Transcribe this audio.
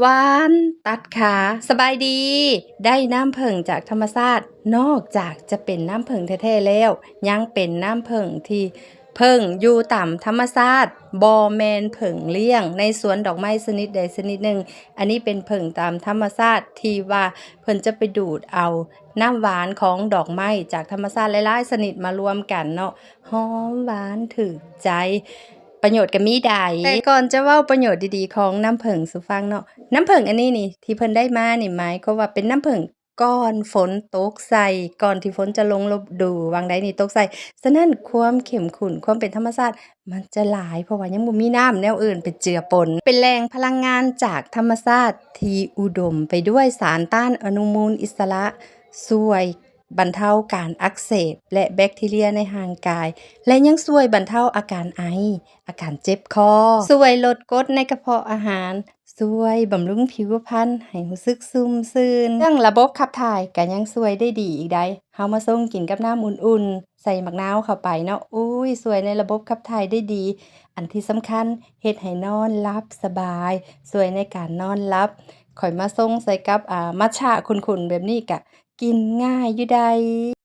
ຫວານຕັດຂາ. ສະບາຍດີ. ໄດ້ນ້ຳເຜິ້ງຈາກທຳມະຊາດ, ນອກຈາກຈະເປັນນ້ຳເຜິ້ງແທ້ໆແລ້ວ, ຍັງເປັນນ້ຳເຜິ້ງທີ່ເຜິ້ງຢູ່ຕາມທຳມະຊາດ, ບໍ່ແມ່ນເຜິ້ງລ້ຽງໃນສວນດອກໄມ້ຊະນິດໃດຊະນິດໜຶ່ງ. ອັນນີ້ເປັນເຜິ້ງຕາມທຳມະຊາດທີ່ວ່າເພິ່ນຈະໄປດູດເອົານ້ຳຫວານຂອງດອກໄມ້ຈາກທຳມະຊາດຫຼາຍໆຊະນິດມາລວມກັນເນາະ, ຫອມຫວານຖືກໃຈ. ປະໂຫຍດກໍມີຫຼາຍ, ແຕ່ກ່ອນຈະເວົ້າປະໂຫຍດດີໆຂອງນ້ຳເຜິ້ງສູ່ຟັງເນາະ, ນ້ຳເຜິ້ງອັນນີ້ນີ້ທີ່ເພິ່ນໄດ້ມານີ້ ໝາຍຄວາມວ່າເປັນນ້ຳເຜິ້ງກ່ອນຝົນຕົກໃສ່, ກ່ອນທີ່ຝົນຈະລົງລະດູຫວ່າງໃດນີ້ຕົກໃສ່. ສະນັ້ນຄວາມເຂັ້ມຂຸ້ນ, ຄວາມເປັນທຳມະຊາດ ມັນຈະຫຼາຍ, ເພາະວ່າຍັງບໍ່ມີນ້ຳແນວອື່ນໄປເຈືອປົນ. ເປັນແຫຼ່ງພະລັງງານຈາກທຳມະຊາດທີ່ອຸດົມໄປດ້ວຍສານຕ້ານອະນຸມູນອິດສະຫຼະ, ຊ່ວຍ ບັນເທົາການອັກເສບ ແລະ ແບັກທີເຣຍໃນຮ່າງກາຍ ແລະ ຍັງຊ່ວຍບັນເທົາອາການໄອ, ອາການເຈັບຄໍ, ຊ່ວຍລົດກົດໃນກະເພາະອາຫານ, ຊ່ວຍບຳລຸງຜິວພັນໃຫ້ຮູ້ສຶກຊຸ່ມຊື່ນ. ເລື່ອງລະບົບຂັບຖ່າຍກໍຍັງຊ່ວຍໄດ້ດີອີກໃດ໋. ເຮົາມາຊົງກິນກັບນ້ຳອຸ່ນໆ, ໃສ່ໝາກນາວເຂົ້າໄປເນາະ, ອຸ້ຍ ຊ່ວຍໃນລະບົບຂັບຖ່າຍໄດ້ດີ. ອັນທີ່ສຳຄັນ ເຮັດໃຫ້ນອນຫຼັບສະບາຍ, ຊ່ວຍໃນການນອນຫຼັບ. ຂ້ອຍມາຊົງໃສ່ກັບ ອາ ມັດຈະຂຸ້ນໆແບບນີ້ ກະ ກິນງ່າຍຢູ່ໃດ໋.